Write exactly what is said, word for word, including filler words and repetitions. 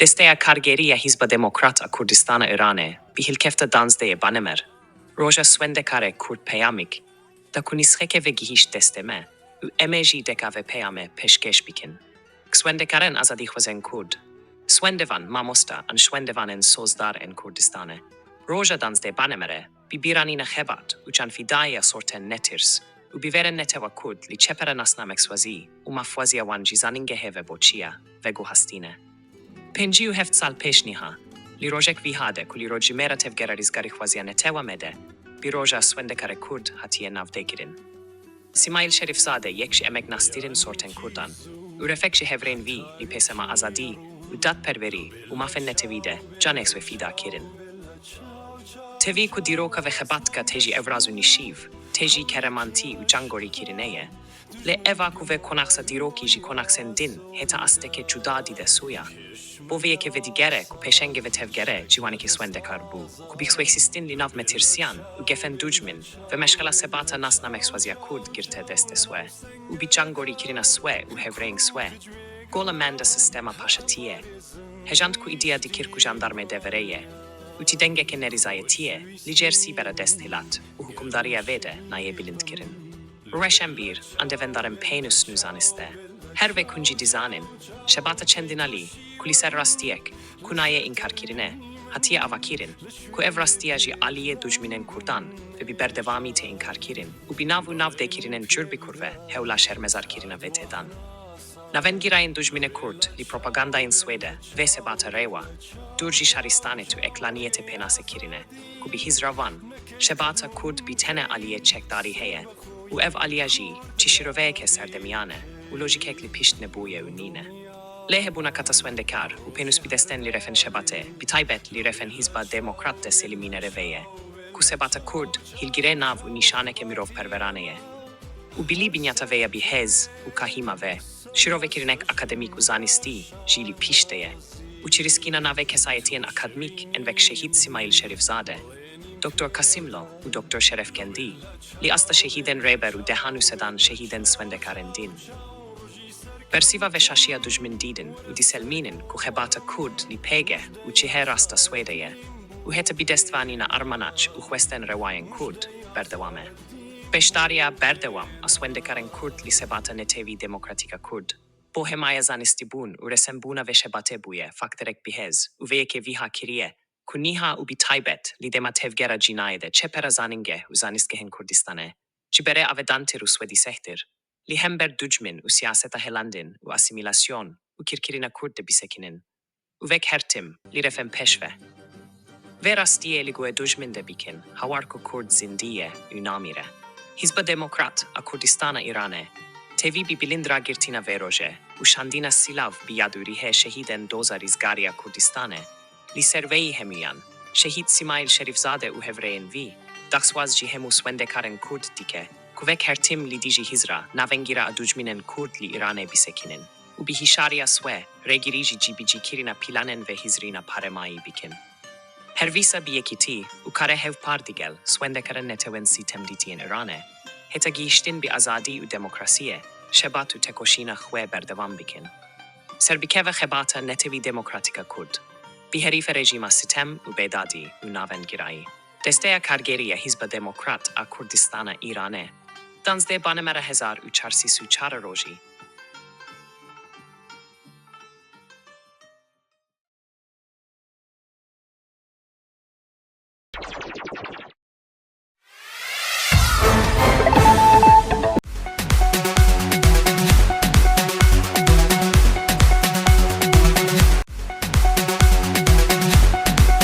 Desteya Kargerî ya Hîzba Demokrat a Kurdistana Îranê bi hilkefta danzdehê Banemer, Roja Swendekara Kurd Peyamik, da ku nîsxeke vegihîşt destê me û em ê jî deka vê peyamê pêşkêş bikin. Swendekaran azadîxwazên Kurd, swendevan, mamosta an swendevanên sozdar ên Kurdistanê, roja danzdehê Banemerê, bi bîranîna xebat û canfidayî ya sortên netirs û bîverên netewa Kurd li çepera nasnamekswazî û mafxwaziya wan ji zanîngehê ve boçî ya, veguhastîne. Pêncî û heft sal pêş niha, li rojek vîha de ku li rojimêra tevgera Rizgarîxwaziya Netewa Me de bi Roja Swendekara Kurd hatiye navdêkirin, Sîmaîl Şerîfzade yek ji emeknastirên sortên Kurdan û refek ji hevrên vî li pêsema azadî û dadperwerî û mafên netewî de canê xwe fîda kirin. Tevî ku dîroka vê xebatka tê jî evraz û nîşîv, tê jî keremantî û cangorîkirinê ye. Lê eva ku vê konaxa dîrokî ji konaxên din heta asteke cuda dide soya, bo vê yekê vedigere ku pêşengê vê tevgerê ciwanekî swendekar bû, ku bi xwe xistin li nav metirsiyan û gefên ducmin, vê meşxela sebata nasnamekswaziya Kurd girte destê xwe û bi cangorîkirina xwe û hevrêyên xwe, gola menda sistema paşatiyê, hejand ku îdia dikir ku jandarmê deverê ye û tî dengeke nerîzayetiyê li cêr sîbera desthilat û hukimdariya vê de nayê bilindkirin. Reşenbîr an devendarên pênûs nû zaniste. Her vê kuncî dizanin, şebata çendinalî, ku li ser rastiyek, ku nayê înkarkirinê, hatiye avakirin, ku ev rastiya ji aliyê ducminên Kurdan ve bi berdewamî tê înkarkirin û bi nav û navdêkirinên cur bi kur ve hewla şermezarkirina vê tê dan. Navengîrayên ducminê Kurd li propagandayên Swêde vê sebata rêwa, dûr ji şaristanê tu eklaniyê tê pênasekirinê, ku bi hîzra van, şebata Kurd bi tenê aliyê çekdarî heye û ev aliya jî çi şîroveyeke serdemiyane û lojîkek li pişt nebûye û nîne. Lê hebûna kata swendekar û pênûsbidestên li refên şebatê, bi taybet li refên Hîzba Demokrat de selimînere vê ye, ku sebata Kurd hilgirê nav û nîşaneke mirovperwerane ye. Û bilî binyata vê ya bi hêz û kahîma vê, şîrovekirinek akademîk û zanistî jî li pişt de ye. Û çirîskîna navê kesayetiyên akademîk ên wek Şehîd Sîmaîl Şerîfzade, Doktor Kasimlo û Doktor Şerefkendî, li asta şehîdên Rêber û dehan û sedan şehîdên swendekarên din. Bersiva vê şaşiya ducmin dîdin û diselmînin ku xebata Kurd li pêge û cihê rasta Swêde ye û heta bidestvanîna armanaç û xwestên rewayên Kurd berdewam e. Beşdariya berdewam a swendekarên Kurd li sebata netewî demokratîk a Kurd, bo hemaya zanistîbûn û resenbûna vê şebatê bûye faktorek bihêz û vê yekê vîha kiriye ku niha û bi taybet li dema tevgera cînayê de çepera zanîngeh û zanistgehên Kurdistanê, ji berê avedantir û swedîsehtir, li hember ducmin û siyaseta helandin û asîmîlasyon û kîrkirina Kurd de bisekinin û wek her tim li refên pêşve vê rastiyê li guhê ducmin de bikin, hawar ku Kurd zindî ye û namîre. Hîzba Demokrat a Kurdistana Îranê, tevî bi bilind ragirtina vê roje û şandina sîlav bi yadûrîhê şehîdên doza Rizgariya Kurdistanê, li ser veyî hemûyan, Şehîd Sîmaîl Şerîfzade û hevrêyên vî, daxwaz ji hemû swendekarên Kurd dike, ku wek her tim li dijî hîzra navengîra a ducminên Kurd li Îranê bisekinin û bi hişyariya xwe rêgirî ji cîbicîkirina planên vê hîzrîna paremayî bikin. Her wisa bi yekîtî û karê hevpar digel swendekarên netewên sîtemdîtiyên Îranê, heta gihiştin bi azadî û demokrasiyê, şebat û tekoşîna xwe berdewam bikin. Serbikeve xebata netewî demokratîk a Kurd, bi herîfê rejîma sitem û bêdadî û navengirayî. Desteya Kargerî ya Hîzba Demokrat a Kurdistana Îranê, danzdeh Banemera hezar û çar sî û çar rojî,